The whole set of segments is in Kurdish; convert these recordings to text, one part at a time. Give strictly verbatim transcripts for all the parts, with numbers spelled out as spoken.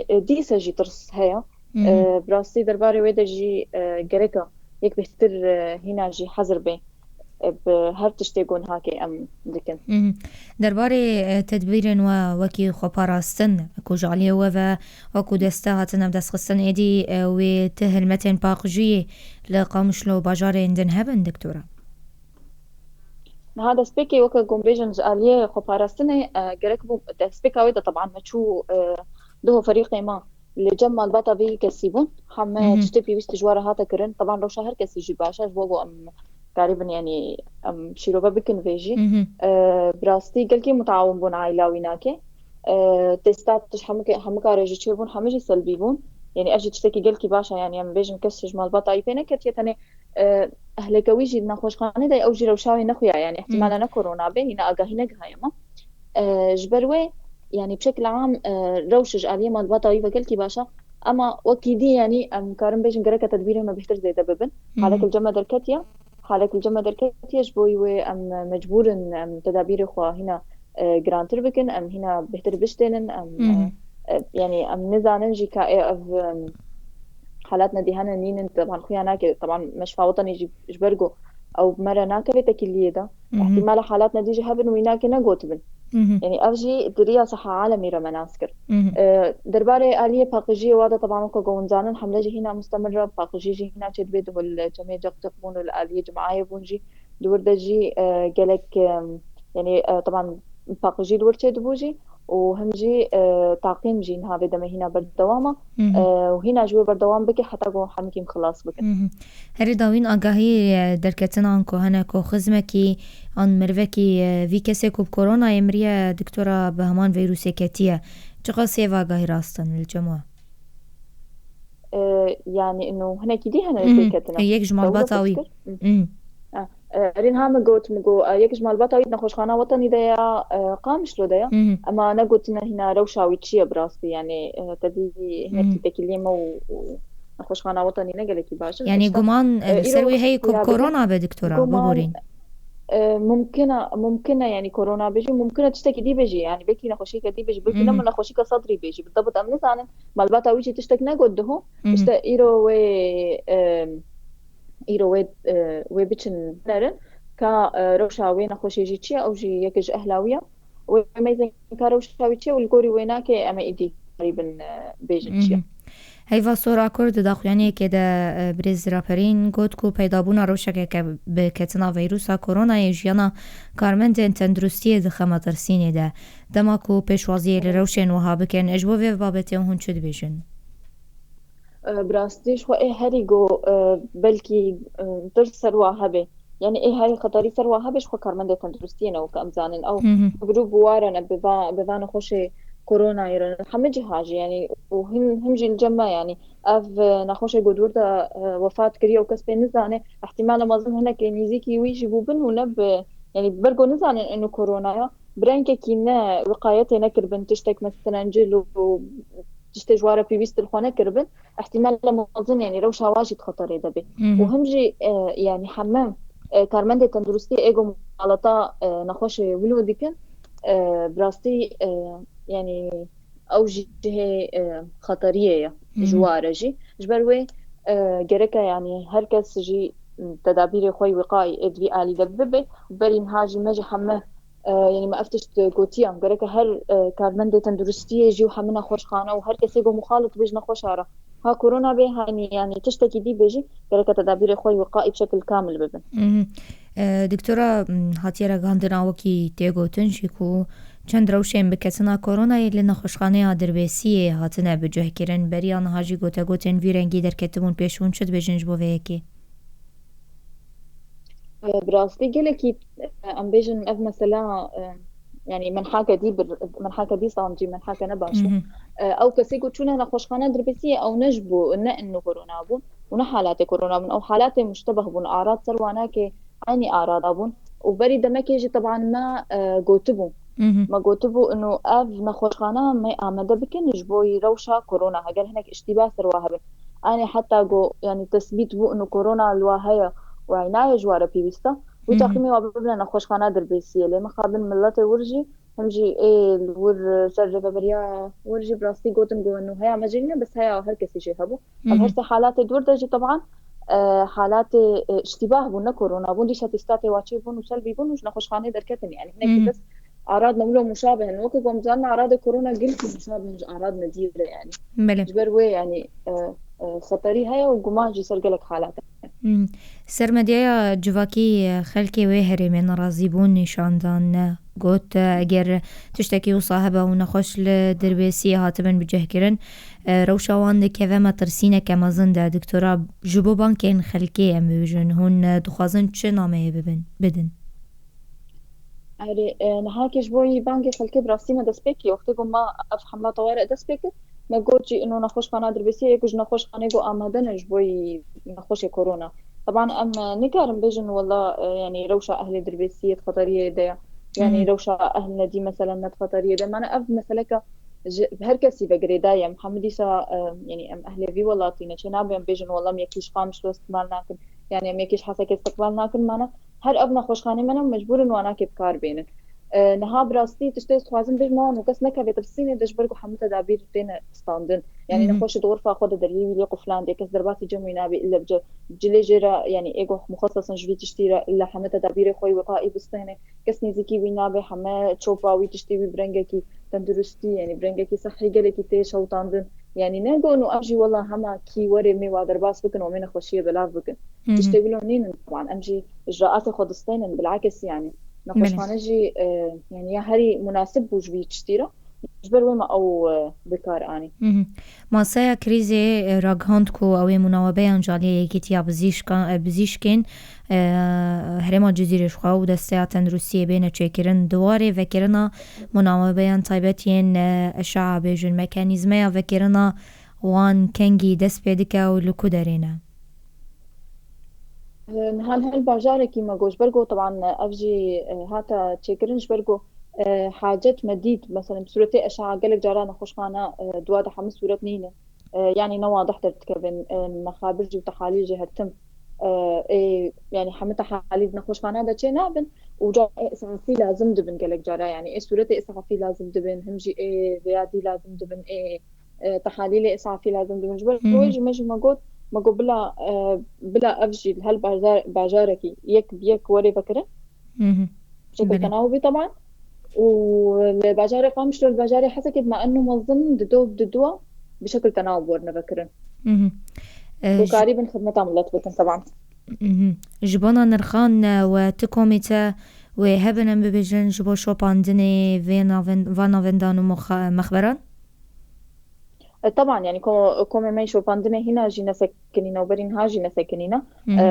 e, dîsa jî tirs heye. Mhm. E, bi rastî derbarê wê de jî, e, gereka yek bêhtir, e, hîna jî hezir bê, e, bi her tiştê ku niha ke em dikin. Mhm. Derbarê, e, tedbîrên we wekî xweparastin ku ji aliyê we ve wekû deste hatin ev destxistin êdî, e, wê ti hilmetên paqijiyê li Qamişlo bajarên din hebin, doktora? Niha destpêkê weke ku em bêjin ji aliyê xweparastinê, e, gerek bû destpêka wê de teban me çû, e, duho ferîqê me li cem malbata vî kesî bûn. Heme Mhm. tiştê pêwîst ji we re hate kirin. Teban rewşa her kesî jî baş e. Ji bo ku em karîbin, yanî em şîrove bikin vê jî. Mhm. E, bi rastî gelkî mutawin bûn aîla wî nake. E, testa tişt hemû ke-, hemû kare jî çêbûn, hemû jî selbî bûn. Yanî ev jî tiştekî gelkî baş e. Yanî em bêjin kes ji malbata wî pê neketiye, tenê, e, ehleke wî jî di nexweşxanê de ye, ew jî rewşa wê nexuya, yanî ihtimala ne korona be, hîna agahî negihaye me. E, ji ber wê, yanî bi şekil am, e, rewş ji aliyê malbata wî ve gelkî baş e. Ema wekî dî, yanî em karin bêjin gereke tedbîrên me bêhtir zêde bibin. Mhm. Halek li cem me derketiye, halek li cem me derketiye, ji bo wê em mecbûr in, em tedabîrê xwe hîna, e, girantir bikin, em hîna bêhtir biştênin, em, Mhm. e, e, yanî em nizanin jî ka ê ev, em, halat nedî hene nînin, teban xuya nake, teban meşfa wetenî jî ji ber ku ew bi me re nake vê tekîliyê de. Mhm. Îhtimala halat nedî jî hebin wî nake negotibin. Mhm. Yanî ev jî di riya siha alemî re me nas kir. Mhm. E, derbarê aliyê paqijiyê wa de teban weke ku hûn zanin, hemle jî hîna mustemir e, paqijî jî hîna çêdibe, di hol cemê ceqceq bûn û li aliyê cimayê bûn jî. Di wir de jî, e, gelek, e, yanî, e, teban paqijî li wir çêdibû jî û him jî, e, taqîm jî niha vê demê hîna berdewam e. Mhm. E, û hîna ji wê berdewam bike heta ku hemikî em xilas bikin. Mhm. Herî dawîn agahî, e, derketinan ku hene ku xizmekî an mirvekî, e, vî kesê ku bi koronayê miriye, doktora, bi heman vîrusê ketiye. Çiqas hêv agahî rast in li cem we? E, yanî ino hinekî dî hene Mhm. pêketine. E, yek ji malbata wî. Dewlet fikir? Mhm. Mhm. Ha, e, erê niha min got, min got, e, yek ji malbata wî di nexweşxana wetenî de ya, e, Qamişlo de ya. Mhm. Ema negotine hîna rewşa wî çi ye bi rastî, yanî, e, te dî hinekî Mhm. tekîliyê me û, û nexweşxana wetenî ne gelekî baş in. Yanî Îşte, guman, e, e, li ser îro wê heye ku bi ya korona be, doktora, guman, biborîn. E, mumkin e, mumkin e, yanî korona be jî, mumkin e tiştekî dî be jî, yanî belkî nexweşîke dî be jî, belkî Mhm. ne min nexweşîke sedrî be jî, bi debit em nizanin. Malbata wî jî tiştek negot diho. Mhm. Îşte îro wê, e, îro wê, e, wê biçin binerin ka, e, rewşa wê nexweşê jî çi ye, ew jî yek ji ehla wî ye. Wê mêzên ka rewşa wî çi ye û li gorî wê nake em ê îdî karîbin, e, bêjin çi ye. Mhm. Heyva Sor Akor di daxuyaniyekê de, e, birêz Raperîn got ku peydabûna rewşeke ke bi ketina vîrusa koronayê jiyana karmendên tenduristiyê dixe metirsînê de. Dema ku pêşwaziyê li rewşên wiha bikin, ji bo vê babetê hûn çi dibêjin? E, bi rastî ji xwe ê herî go, e, belkî, e, tirs ser wa hebe. Yanî ê herî xeterî ser wa hebe ji xwe karmendê tenduristiyê ne weke em zanin. Ew Mhm. bi grûp bi wa re ne, bi va, bi va nexweşê koronayê re ne. Hemî ciha jî, yanî û him, him jî li cem me, yanî ev, e, nexweşê ku di wir de, e, wefat kiriye û kes pê nizane, ihtimala mezin hinekê nîzîkî wî jî bûbin û ne bi, yanî bi ber ku nizanin ino korona ye, bi rengekî ne wiqayetê nekiribin, tiştek meselen cil û tiştê ji wa re pêwîst li xwe nekiribin, ihtimala mezin, yanî rewşa wa jî di xeterê de bê. Mhm. Û him jî, e, yanî heme, e, karmendê tenduristiyê ê ku muxaleta, e, nexweşê wilo dikin, e, bi rastî, e, yanî ew jî cihê, e, xeteriyê ye ji Mhm. wa re jî. Ji ber wê, e, gereke, yanî her kes jî tedabîrê xwe yê wîqayî ê di vî alî de bibe. Berî niha jî me ji heme, e, yanî me ev tişt gotiye, gereke her, e, karmendê tenduristiyê jî û hemî nexweşxane û her kesê ku muxalit bê ji nexweşa re, ha korona bê, ha, yanî, yanî tiştekî dî bê jî, gereke tedabîrê xwe yê wîqayî bi şekil kamil bibin. Mhm. E, doktora, m, hatiye ragihandina wekî tê gotin jî ku çend rewşên bi ketina koronayê li nexweşxaneya Dirbêsiyê hatine bicihkirin. Beriya niha jî gotegotên vî rengî derketibûn pêş. Hûn çi dibêjin ji bo vê yekê? E, bi rastî gelekî, e, em bêjin ev mesela, e, yanî menhake dî bir, menhake dî sancî, menhake ne baş e. Mhm. E, ew kesê ku çûne nexweşxane Dirbêsiyê, ew ne ji bo, ne ino korona bû û ne halatê korona bûn. Ew halatê muştebeh bûn, arad ser wanakê eynî arada bûn. Û berî demekê jî teban me, e, gotibû. Mhm. Me gotibû ino ev nexweşxane me amade bikin ji bo yî rewşa korona. Heger hinek îştîbah ser wa hebin. Anê heta go, yanî tesbît bû ino korona li wa heye û eynayê ji wa re pêwîst e. Wî Mhm. taxîmê wa bibine nexweşxana Dirbêsiyê. Lê mixabin miletê wir jî Him jî ê li wir ser rêveberiya wir jî bi rastî gotin ku nû heya me jî nîne, bes heya her kesî jê hebû. Em her sê halatê di wir de jî teban, e, halatê, e, îştîbah bûn, ne korona bûn. Dîsa testê wa çêbûn û selbî bûn û ji nexweşxanê derketin. Yanî hinekî kes arad ne wilo muşabih in. Weke ku em zanin aradê korona gelkî muşabih in ji arad nedîr e yanî. Belê. Ji ber wê yanî, e, e, xeterî heye û guman jî ser gelek halat e. Hmm. Ser medyaya civakî, e, xelkê wê herêmê nerazîbûn nîşan dan. Got, e, eger tiştekî wisa hebe û nexweş li Dirbêsiyê hatibin bicihkirin, e, rewşa wan dikeve metirsîneke mezin de. Doktora, ji bo bankên xelkê em bibêjin, hûn, e, dixwazin çi nameyê bibin, bidin? Erê, e, niha ke ji bo yî bangê xelkê bi rastî me destpêkî, wextê ku me ev hemla teware dest pê kir, me got jî ino nexweşxana Dirbêsiyê yek ji nexweşxanê ku amade ne ji bo yî nexweşê korona. Teban em, e, nikarin bêjin wela, e, yanî rewşa ehlê Dirbêsiyê di xeteriyê de ye. Yanî rewşa ehl nedî meselen ne di xeteriyê de. Mane ev meseleke ji, bi her kesî ve girêdayî ye. Em hemû dîsa, e, yanî em ehlê vî welatî ne. Çê nabe em bêjin wela em yekî ji Qamişlo îstiqbal nakin. Yanî em yekî ji Hesekê îstiqbal nakin. Mane her ev nexweşxanê me ne û mecbûr in wanakê bi kar bênin. E, niha bi rastî tiştê ez dixwazim bêjim, wan û kes nekeve tirsînê de ji ber ku hemû tedabîr têne standin. Yanî nexweşî di xurfa xwe de deriyê wî lê quflandê, kes derbasî cem wî nabe ille bi ce-, cilê jê re, yanî ê ku muxeses in ji vî tiştî re ille heme tedabîrê xwe yê wiqaî bistêne. Kes nêzîkî wî nabe, heme çopa wî tiştê wî bi rengekî tenduristî, yanî bi rengekî sehî gelekî tê şewitandin. Yanî ne got û ev jî wela hema kî were mê wa derbas bikin û mê nexweşiyê belav bikin. Tiştê wilo nînin, teban em jî icraatê xwe distênin, bilakis yanî. Belê. Nexweşxane jî, e, yanî ya herî munasib bû ji vî tiştî re. Ji ber wê me ew, e, bi kar anî. Masaya krîzê, e, ragihand ku ew ê munawebeyan ji aliyê Yekîtiya Bizîşka-, e, Bizîşkên, e, Herêma Cizîrê ji xwe û Desteya Tenduristiyê bêne çêkirin. Di warê vekirina munawebeyan taybet yên, e, eşaa bêjin, mekanîzmeya vekirina wan kengî dest pê dike û li ku derê ne? Niha li her bajarekî me got, ji ber ku teban ev jî, e, hate çêkirin, ji ber ku, e, hacet me dît, mesela bi sûretê eşaa gelek cara nexweşxane, e, di wa de hemû sûret nîne. E, yanî ne wadih derdikevin, e, mexabir jî û tehalîl jî her tim, e, ê, yanî hemû tehalîl di nexweşxana de çê nabin û carê esasî lazim dibin gelek cara, yanî ê sûretê esasî lazim dibin, him jî ê vêyadî lazim dibin, ê, e, tehalîlê esasî lazim dibin. Ji ber wê jî me jî me got, me got bila, e, bila ev jî li her bajar-, bajarekî yek bi yek were vekirin. Şekil tenaw bî teban. Û li bajarê Qamişlo, li bajarê Hesekê bi me eno mezin di do, di dua bi şekil tenaw werine vekirin. E, Ku ji karî bin xidmeta millet bikin teban. Ji bona nirxan, e, we ti komîte wê hebin em bibêjin ji bo şopandinê vê navend-, van navendan û muxa-, mexberan? E, teban, yanî ko-, komê me şopandinê hîna jî nesekinîne û berî niha jî nesekinîne. E,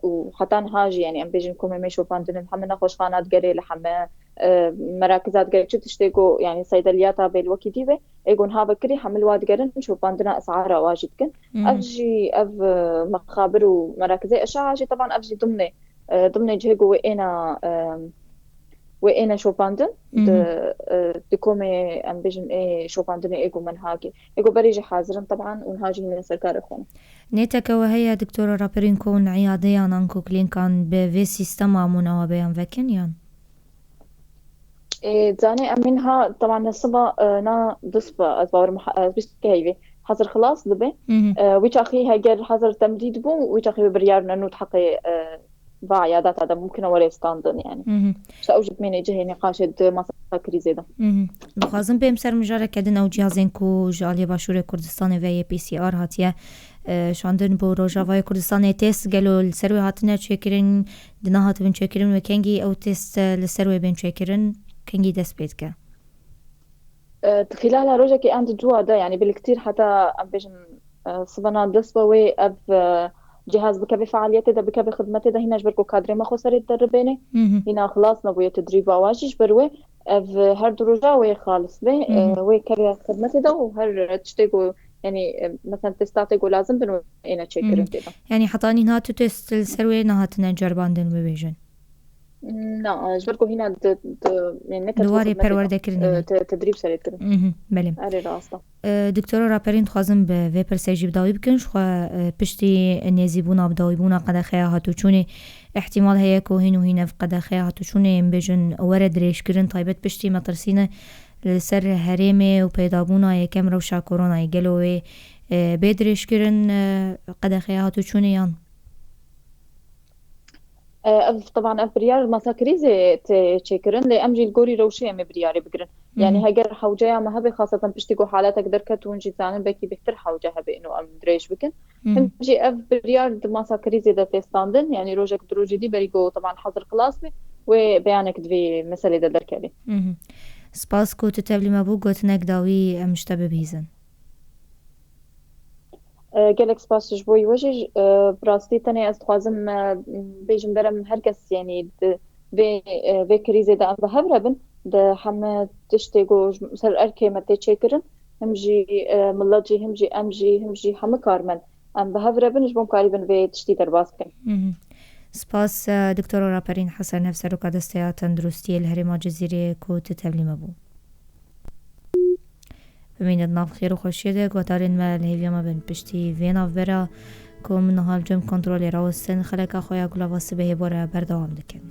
û heta niha jî, yanî em bêjin komê me şopandinê li heme nexweşxana digerê, li heme, e, merakiza digerê, çi tiştê ku, yanî seydeliyata bêl wekî dî be, ê ku niha vekirî hemil wa digerin, şopandina esara wa jî dikin. Ev jî, ev, e, mexabir û merakizê eşaa jî, teban ev jî dimnê, e, dimnê cihê ku wê êna, e, wê êne şopandin, di, e, di komê, em bêjin, ê şopandinê ê ku me niha kê. Ê ku berê jî hazir in teban û niha jî hîne ser karê xwe ne. Nêteke we heye, doktora, raperîn ku hûn îyadeyan anku klînkan bi vê sîstema munawebeyan vekin yan? Ê, zanê em ê niha, teban ne siba, e, na disba, ez bawerim ha-, ez bîst heyvê. Hazir xilas dibe. E, wî çaxî heger hazir temdîd bû, wî çaxî wê biryar ne nû di heqê, e, va îyadata de mumkin e were standin yanî. Ji ew jî dimêne cihê nîqaşê di masa krîzê de. Dixwazim bêm ser mijareke din, ew cihazên ku ji aliyê Başûrê Kurdistanê ve yê P C R hatiye, e, şandin bo Rojavayê Kurdistanê, test gelo li ser wê hatine çêkirin, di nehatibin çêkirin, wê kengî ew test, e, li ser wê bên çêkirin, kengî dest pê dike? E, di xîlala rojekê an di cuwa de, yanî bi li kitîr heta em bêjin, e, sibena dest be wê ev, e, cihaz bikeve fealiyetê de, bikeve xidmetê de, hîna ji ber ku kadrê me xweserê deribêne, hîna xilas nebûye tedrîba wa jî, ji ber wê ev, e, her du roja wê xalis be, e, wê keve xidmetê de û her tiştê ku, yanî, e, mesela testatê ku lazim bin wê êne çêkirin tê de. Yanî heta nîha tu test li ser wê nehatine cerbandin bibêjin? Na, ji ber ku hîna di, di, yani neketibû Di warê xizmetê de, perwerdekirinê e, de. te-, tedrîb serê dikirin. Mhm, belê. Erê, rast e. E, Doktora Raperîn, dixwazim bi vê pirsê jî bi dawî bikin. Ji xwe, e, piştî nêzîbûna bi dawîbûna qedexeya hatûçûnê, îhtîmal heye ku hîn û hîn ev qedexeya hatûçûnê, em bêjin, were dirêjkirin, taybet piştî metirsîne li ser herêmê û peydabûna yekem rewşa koronayê. Gelo wê, e, bê dirêjkirin, e, qedexeya hatûçûnê yan? E, ev, teban, ev biryar masa krîzê tê çêkirin, lê em jî li gorî rewşê em ê biryarê bigirin. Yani Mhm. heger hewceya me hebe, xaseten piştî ku haletek derket, hûn jî dizanin, belkî bêhtir hewce hebe, ino em dirêj bikin. Mhm. Him jî ev biryar di masa krîzê de tê standin, yani rojek di rojê dî berî ku, teban, hezir xilas be, wê beyanek di vê meselê de derkeve. Mhm. Spas ku tu tevlî me bû, gotinek dawî em ji te bibihîzin. E, gelek spas ji bo we jî. E, bi rastî tenê ez dixwazim, e, bêjim berem her kes, yani, di vê, e, vê krîzê de em bi hev re bin, di heme tiştê ku ji ser erkê me tê çêkirin, him jî, e, milet jî, him jî em jî, him jî hemû karmend em bi hev re bin, ji bo em karîbin vê tiştî derbas bikin. Mhm. Spas, e, Doktora Raperîn Hesen, Hevseroka Desteya Tenduristiyê li Herêma Cizîrê ku tu tevlî me bû. Bimînin di nav xêr û xweşiyê de, guhdarên me li hêviya me bin. Piştî vê navbera ku min niha li cem kontrolê rawestin, xeleka xwe ya Gulava Sibehê bore berdewam dikin.